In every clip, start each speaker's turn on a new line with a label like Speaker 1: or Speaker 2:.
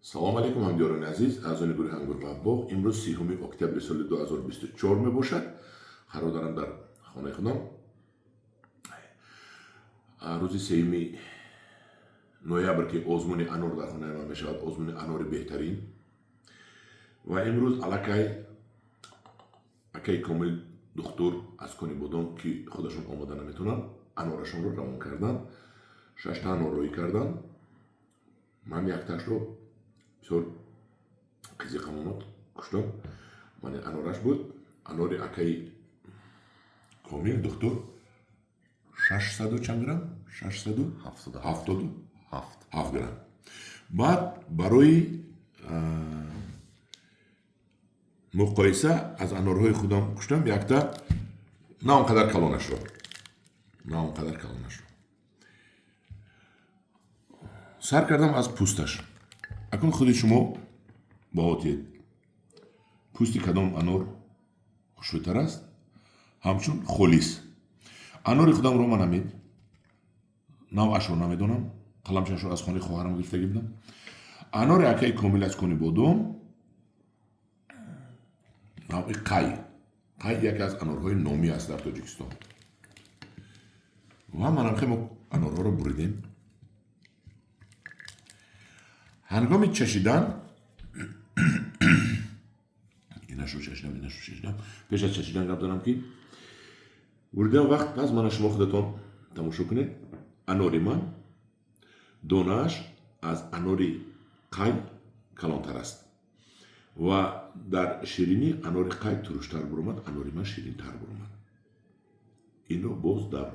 Speaker 1: Салом алейкум, ҳамдиёрони азиз, аъзони гурӯҳи Ангур ва боғ. Имрӯз 30 октябри соли 2024 мебошад. Қарор дорам дар хонаи худам. Рӯзи 3 ноябр, ки озмуни анор дар хонаи ман мешавад, озмуни анори беҳтарин. Ва имрӯз аллакай акаи Комил духтур аз Конибодом, ки худашон омода наметавонанд, анорашонро равон карданд. Шашта анор роҳӣ карданд. Ман якташро бисёр қизиқам омад, куштам. Ман анораш буд. Анори акаи Комил духтур 600 чанд грамм? 677 грамм. Баъд барои муқоиса аз анорҳои худам куштам якта, на он қадар калонашро, на он қадар калонашро. Сар кардам аз пӯсташ. Акнун худи шумо баҳо диҳед, пӯсти кадом анор хушрӯйтар аст, ҳамчун холис. Анори худамро ман ҳамин навъашро намедонам, қаламчашро аз хонаи хоҳарам гирифтагӣ будам. Анори акаи Комил аз Конибодом навъи қай. Қай яке аз анорҳои номӣ аст дар Тоҷикистон. Ва манам хеле мо анорҳоро буридем. Ҳангоми чашидан инашро чашидам, инашро чашидам. Пеш аз чашидан гап дорам, ки буридан вақт пас мана шумо худатон тамошо кунед. Анори ман донааш аз анори қай калонтар аст ва дар ширинӣ анори қай туруштар буромад, анори ман ширинтар буромад. Инро боз дар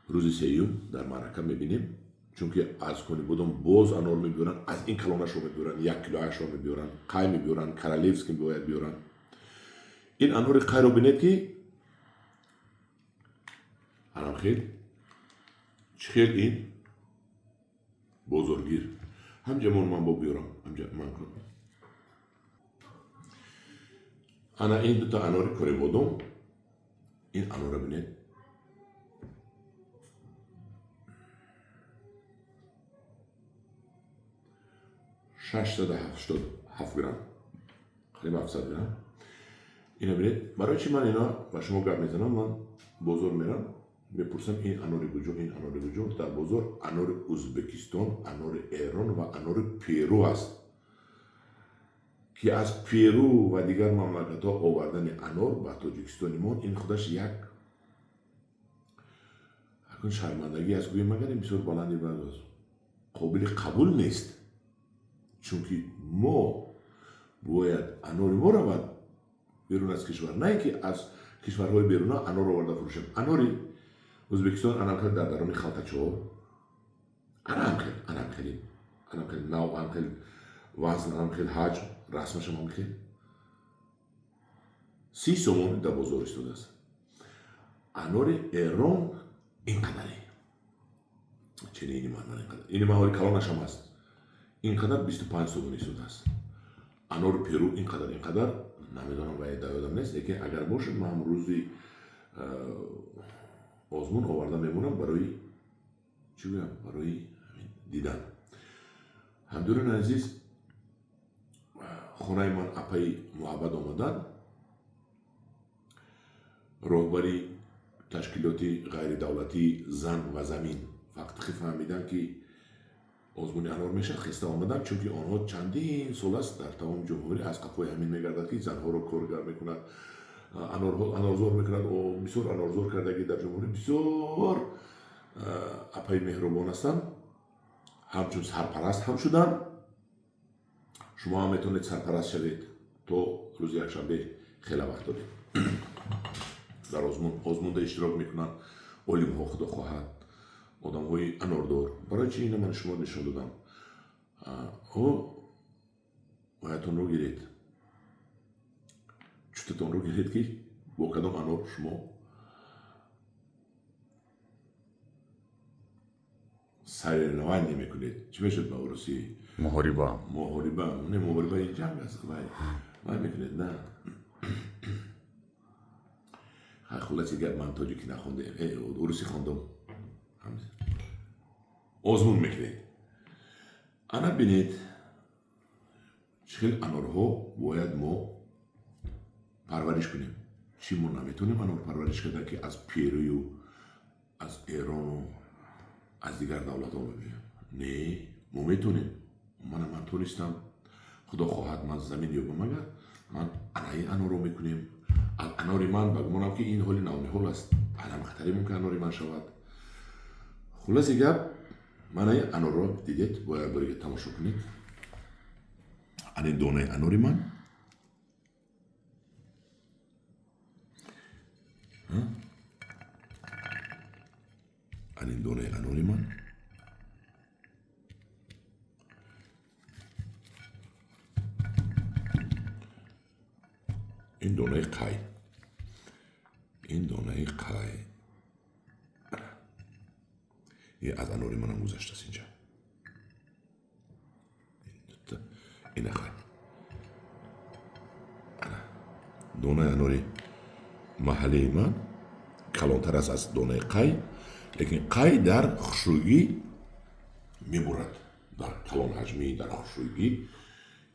Speaker 1: рӯзи сеюм дар маърака мебинем, чунки аз Конибодом боз анор мебиёранд, аз ин калонашро мебиёранд, як килоашро мебиёранд, қай мебиёранд, королевский бояд биёранд. Ин анори қайро бинед, ки анам хел чӣ хел ин бозоргир. Ҳамҷа мон ман бо биёрам, ҳамҷа ман кун. Ана ин дута анори Конибодом, ин анорро бинед. 687 грамм, қариб 700 грамм. Ина бинед, барои чӣ ман ина ба шумо гап мезанам? Ман бозор мерам, мепурсам, ин анори куҷо, ин анори куҷо? Дар бозор анори Ӯзбекистон, анори Эрон ва анори Перу аст, ки аз Перу ва дигар мамлакатҳо овардани анор ба Тоҷикистони мо ин худаш як акун шармандагӣ аст, гӯем, магар ин бисёр баланди қобили қабул нест, чунки мо бояд анори мо равад берун аз кишвар, на ин ки аз кишварҳои беруна анор оварда фурӯшем. Анори Ӯзбекистон анам хел дар даруни халтачаҳо, анам хел, анам хел, анам хел нав, анам хел вазн, анам хел ҳаҷм, расмашам ҳам хел, 30 сомонӣ дар бозор истодааст. Анори Эрон ин қадаре, чени ини ман инқадар, ини ман ҳоли калонашам аст, ин қадар 25 сомонӣ истодааст. Анори Перу ин қадар, ин қадар намедонам ва дар ёдам нест, лекин агар бошад, ман ҳам рӯзи озмун оварда мемонам. Барои чӣ гӯям? Барои дидан. Ҳамдиёрони азиз, хонаи ман апаи Муҳаббат омаданд, роҳбари ташкилоти ғайридавлатии «Зан ва замин». Вақте ки фаҳмиданд, ки озмуни анор мешавад, хеста омаданд, чунки онҳо чандин сол аст дар тамоми ҷумҳурӣ аз қафои ҳамин мегардад, ки занҳоро коргар мекунад, анорзор мекунад, бисёр анорзор кардагӣ дар ҷумҳурӣ. Бисёр апаи меҳрубон ҳастанд, ҳамчун сарпараст ҳам шуданд. Шумо ҳам метавонед сарпараст шавед. То рӯзи якшанбе хеле вақт доред. Дар озмунда иштирок мекунанд олимҳо, худо хоҳад, одамҳои анордор. Барои чи ина ман шумо нишон додам? Оятонро гиред, чутатонро гиред, ки бо кадом анор шумо соревнование мекунед. Чӣ мешуд ба урусӣ?
Speaker 2: Муҳориба.
Speaker 1: Муҳориба не, муҳориба ин ҷанг аст. Вай мекунед на. Хулоси гап, ман тоҷикӣ нахондем, урусӣ хондум. Озмун мекунед. Ана бинед, чӣ хел анорҳо бояд мо парвариш кунем. Чӣ, мо наметавонем анор парвариш карда, ки аз Перую, аз Эрону аз дигар давлатҳо мебиёем? Не, мо метавонем. Мана, ман тонистам. Худо хоҳад, ман замин ёбам агар, ман анаи анорро мекунем. Аз анори ман, ба гумонам, ки ин ҳоли навниҳол аст, алам хатаре мумкин анори ман шавад. Хулоси гап, манаи анорро дидед, бояд борига тамошо кунед. Ани донаи анори ман, ани донаи анори ман. Ин донаи қай, ин донаи қай аз анори манам гузаштааст инҷа. Ина хай, донаи анори маҳаллии ман калонтар аст аз донаи қай, лекин қай дар хушрӯйгӣ мебурад, дар калонҳаҷмӣ, дар хушрӯйгӣ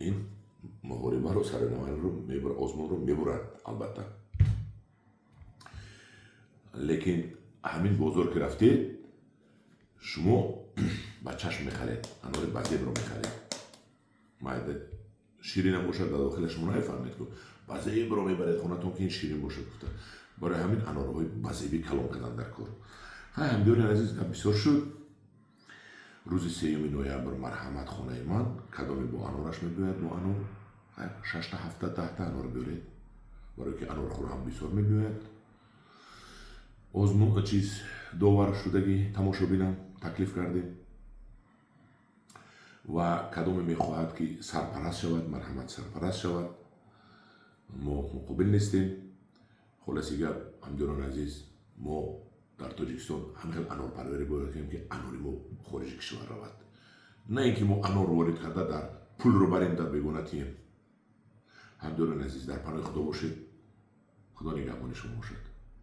Speaker 1: ин муҳорибаро, соревнованиеро мебурад, озмунро мебурад, албатта. Лекин ҳамин бозор ки рафтед, шумо ба чашм мехаред, анори базебро мехаред. Майда ширинам бошад, дар дохила шумо намефаҳмед, ку базебро мебаред хонатон, ки ин ширин бошад гуфта. Барои ҳамин анорҳои базебӣ калон кардан дар кор. Ҳай, ҳамдиёри азиз, гап бисёр шуд. Рӯзи 3 ноябр марҳамат, хонаи ман. Кадоме бо анораш мебиёяд, бо анор шашта, ҳафта, 10та анор биёред, барое ки анорхӯр ҳам бисёр мебиёяд. Озмун чиз довар шудагӣ тамошобинам таклиф кардем. Ва кадоме мехоҳад, ки сарпараст шавад, марҳамат, сарпараст шавад, мо муқобил нестем. Хулоси гап, ҳамдиёрони азиз, мо дар Тоҷикистон ҳамин хел анорпарварӣ бояд кунем, ки анори мо хориҷи кишвар равад, на ин ки мо анор ворид карда, дар пулро барем, дар бегона тием. Ҳамдиёрони азиз, дар паноҳи Худо бошед. Худо нигаҳбони шумо бошад.